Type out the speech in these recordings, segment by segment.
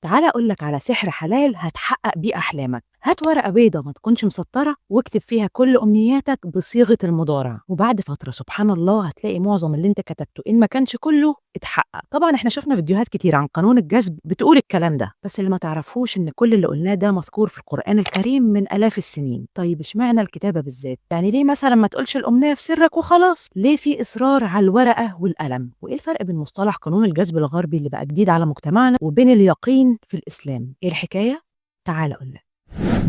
تعال أقول لك على سحر حلال هتحقق بيه أحلامك. هات ورقة بيضة ما تكونش مسطرة واكتب فيها كل أمنياتك بصيغة المضارع، وبعد فترة سبحان الله هتلاقي معظم اللي انت كتبته إن ما كانش كله اتحقق. طبعا احنا شفنا فيديوهات كتير عن قانون الجذب بتقول الكلام ده، بس اللي ما تعرفوش إن كل اللي قلناه ده مذكور في القرآن الكريم من آلاف السنين. طيب اشمعنى الكتابة بالذات؟ يعني ليه مثلا ما تقولش الأمنية في سرك وخلاص؟ ليه في إصرار على الورقة والقلم؟ وإيه الفرق بين مصطلح قانون الجذب الغربي اللي بقى جديد على مجتمعنا وبين اليقين في الإسلام؟ إيه الحكاية؟ تعال أقول لك.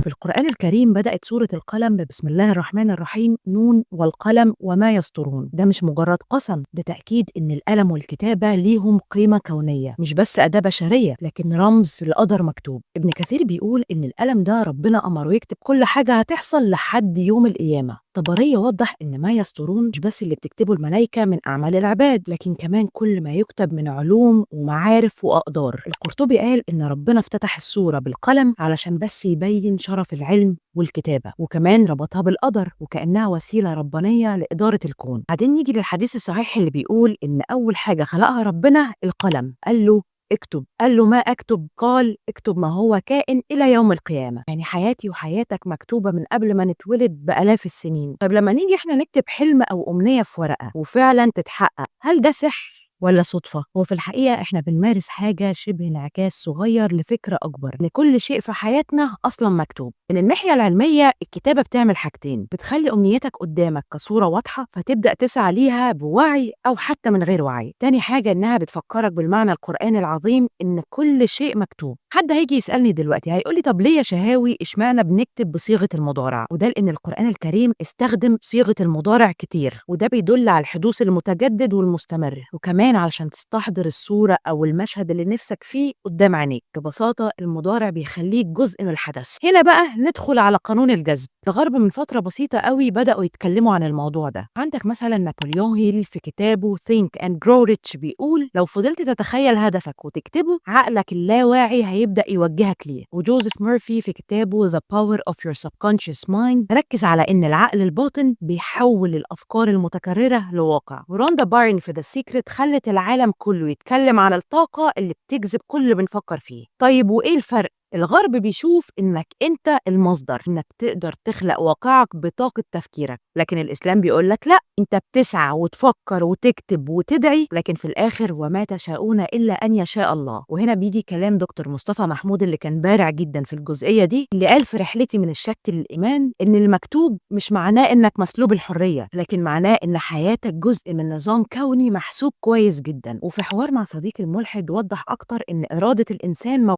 في القرآن الكريم بدأت سورة القلم ببسم الله الرحمن الرحيم، نون والقلم وما يسطرون. ده مش مجرد قسم، ده تأكيد إن القلم والكتابة ليهم قيمة كونية، مش بس أداة بشرية لكن رمز لقدر مكتوب. ابن كثير بيقول إن القلم ده ربنا أمره يكتب كل حاجة هتحصل لحد يوم القيامة. طبرية وضح إن ما يسطرون مش بس اللي بتكتبه الملائكة من أعمال العباد، لكن كمان كل ما يكتب من علوم ومعارف وأقدار. القرطبي قال إن ربنا افتتح السورة بالقلم علشان بس يبين شرف العلم والكتابة، وكمان ربطها بالقدر وكأنها وسيلة ربانية لإدارة الكون. بعدين نيجي للحديث الصحيح اللي بيقول إن أول حاجة خلقها ربنا القلم، قال له اكتب، قال له ما أكتب؟ قال اكتب ما هو كائن إلى يوم القيامة. يعني حياتي وحياتك مكتوبة من قبل ما نتولد بآلاف السنين. طب لما نيجي احنا نكتب حلم أو أمنية في ورقة وفعلا تتحقق، هل ده سحر ولا صدفة؟ وفي الحقيقة احنا بنمارس حاجة شبه انعكاس صغير لفكرة أكبر، إن كل شيء في حياتنا أصلا مكتوب. من الناحية العلمية الكتابة بتعمل حاجتين، بتخلي أمنيتك قدامك كصورة واضحة فتبدأ تسعى ليها بوعي أو حتى من غير وعي. تاني حاجة إنها بتفكرك بالمعنى القرآني العظيم إن كل شيء مكتوب. حد هيجي يسألني دلوقتي هيقولي طب ليه يا شهاوي اشمعنى بنكتب بصيغة المضارع؟ وده لأن القرآن الكريم استخدم صيغة المضارع كتير، وده بيدل على الحدوث المتجدد والمستمر، وكمان علشان تستحضر الصورة أو المشهد اللي نفسك فيه قدام عينيك. ببساطة المضارع بيخليك جزء من الحدث. هنا بقى ندخل على قانون الجذب. الغرب من فترة بسيطة قوي بدأوا يتكلموا عن الموضوع ده. عندك مثلا نابليون هيل في كتابه Think and Grow Rich بيقول لو فضلت تتخيل هدفك وتكتبه عقلك اللاواعي هيبدأ يوجهك ليه. وجوزيف ميرفي في كتابه The Power of Your Subconscious Mind ركز على إن العقل الباطن بيحول الأفكار المتكررة لواقع. وروندا بايرن في The Secret خلت العالم كله يتكلم عن الطاقة اللي بتجذب كل اللي بنفكر فيه. طيب وإيه الفرق؟ الغرب بيشوف إنك أنت المصدر، إنك تقدر تخلق واقعك بطاقة تفكيرك، لكن الإسلام بيقول لك لا، أنت بتسعى وتفكر وتكتب وتدعي، لكن في الآخر وما تشاءون إلا أن يشاء الله. وهنا بيجي كلام دكتور مصطفى محمود اللي كان بارع جدا في الجزئية دي، اللي قال في رحلتي من الشك للإيمان إن المكتوب مش معناه إنك مسلوب الحرية، لكن معناه إن حياتك جزء من نظام كوني محسوب كويس جدا. وفي حوار مع صديقي الملحد وضح أكتر إن إرادة الإنسان